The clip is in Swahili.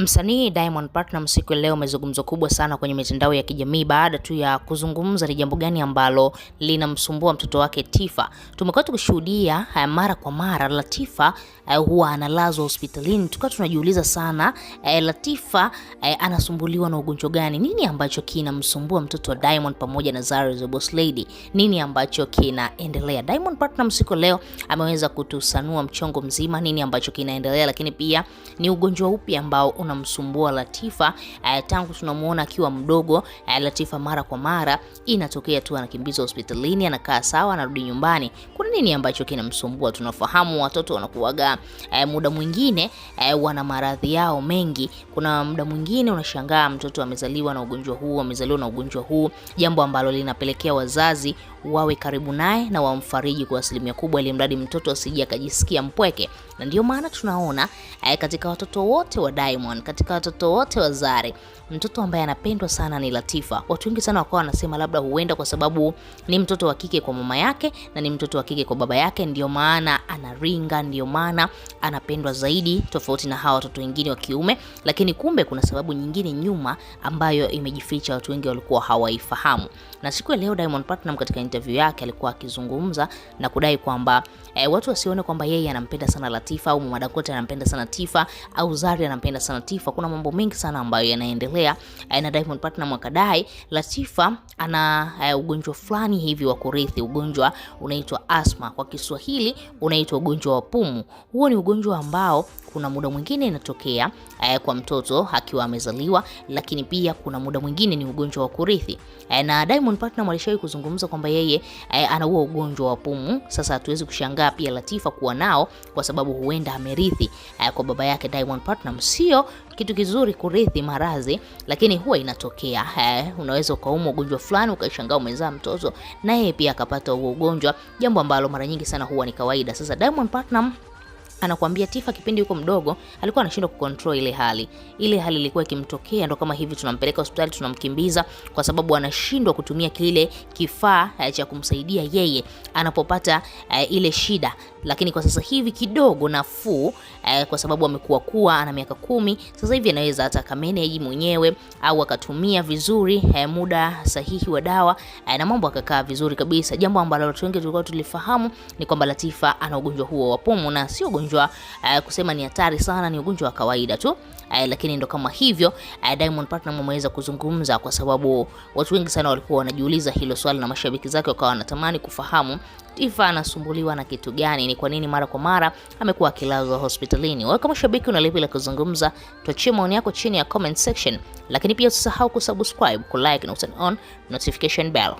Msanii Diamond Platnumz siku ya leo amezungumza kubwa sana kwenye mitandao ya kijamii baada tu ya kuzungumza ni jambo gani ambalo linamsumbua mtoto wake Tifa. Tumekuwa tukishuhudia haya mara kwa mara Latifa huwa analazwa hospitalini. Tukawa tunajiuliza sana Latifa anasumbuliwa na ugonjwa gani? Nini ambacho kinamsumbua mtoto wa Diamond pamoja na Zari the Boss Lady? Nini ambacho kinaendelea? Diamond Platnumz siku ya leo ameweza kutusanua mchongo mzima, nini ambacho kinaendelea, lakini pia ni ugonjwa upi ambao unamsumbua Latifa. Tangu tunamuona akiwa mdogo Latifa mara kwa mara inatokea tu anakimbizwa hospitalini, anakaa sawa, anarudi nyumbani. Kuna nini ambacho kinamsumbua? Tunafahamu watoto wanakuwaga muda mwingine wana maradhi yao mengi. Kuna muda mwingine unashangaa mtoto amezaliwa na ugonjwa huu, amezaliwa na ugonjwa huu, jambo ambalo linapelekea wazazi wawe karibu naye na wamfariji kwa asilimia kubwa, ili mradi mtoto asije akajisikia mpweke. Na ndio maana tunaona katika watoto wote wa Diamond, katika watoto wote wa Zari, mtoto ambaye anapendwa sana ni Latifa. Watu wengi sana wakawa wanasema labda huenda kwa sababu ni mtoto wa kike kwa mama yake na ni mtoto wa kike kwa baba yake, ndio maana anaringa, ndio maana anapendwa zaidi tofauti na hawa watoto wengine wa kiume. Lakini kumbe kuna sababu nyingine nyuma ambayo imejificha, watu wengi walikuwa hawaifahamu. Na siku ya leo Diamond Platnumz katika interview yake alikuwa akizungumza na kudai kwamba watu wasione kwamba yeye anampenda sana Latifa au Mama Dangote anampenda sana Tifa au Zari anampenda sana Tifa. Kuna mambo mengi sana ambayo yanaendelea na Diamond Platnumz akadai Latifa ana ugonjwa fulani hivi wa kurithi, ugonjwa unaitwa asma, kwa Kiswahili unaitwa ugonjwa wa pumu. Huo ni ugonjwa ambao kuna muda mwingine inatokea kwa mtoto akiwa amezaliwa, lakini pia kuna muda mwingine ni ugonjwa wa kurithi. Na Diamond Platnumz alishawahi kuzungumza kwamba yeye ana huo ugonjwa wa pumu. Sasa hatuwezi kushangaa pia Latifa kuwa nao kwa sababu huenda amerithi kwa baba yake Diamond Platnumz. Sio kitu kizuri kurithi maradhi, lakini huwa inatokea. Unaweza ukaumwa ugonjwa fulani ukashangaa umezaa mtoto na yeye pia akapata huo ugonjwa, jambo ambalo mara nyingi sana huwa ni kawaida. Sasa Diamond Platnumz anakuambia Tifa kipindi yuko mdogo alikuwa anashindwa kucontrol ile hali. Ile hali ilikuwa ikimtokea ndo kama hivi, tunampeleka hospitali, tunamkimbiza kwa sababu anashindwa kutumia kile kifaa cha kumsaidia yeye anapopata ile shida. Lakini kwa sasa hivi kidogo nafuu, kwa sababu amekuwa kuwa ana miaka 10 sasa hivi, anaweza hata akamanage mwenyewe au akatumia vizuri muda sahihi wa dawa na mambo akakaa vizuri kabisa. Jambo ambalo watu wengi tulikuwa tulifahamu ni kwamba Latifa ana ugonjwa huo wa pumu na sio ugonjwa kusema ni hatari sana, ni ugonjwa wa kawaida tu lakini ndo kama hivyo Diamond Platnumz ameweza kuzungumza kwa sababu watu wengi sana walikuwa wanajiuliza hilo swali na mashabiki zake wakawa wanatamani kufahamu Tifa anasumbuliwa na kitu gani, ni kwa nini mara kwa mara amekuwa akilazwa hospitalini. Wewe kama shabiki una lipi la kuzungumza? Tuachie maoni yako chini ya comment section, lakini pia usisahau kusubscribe, kulike na turn on notification bell.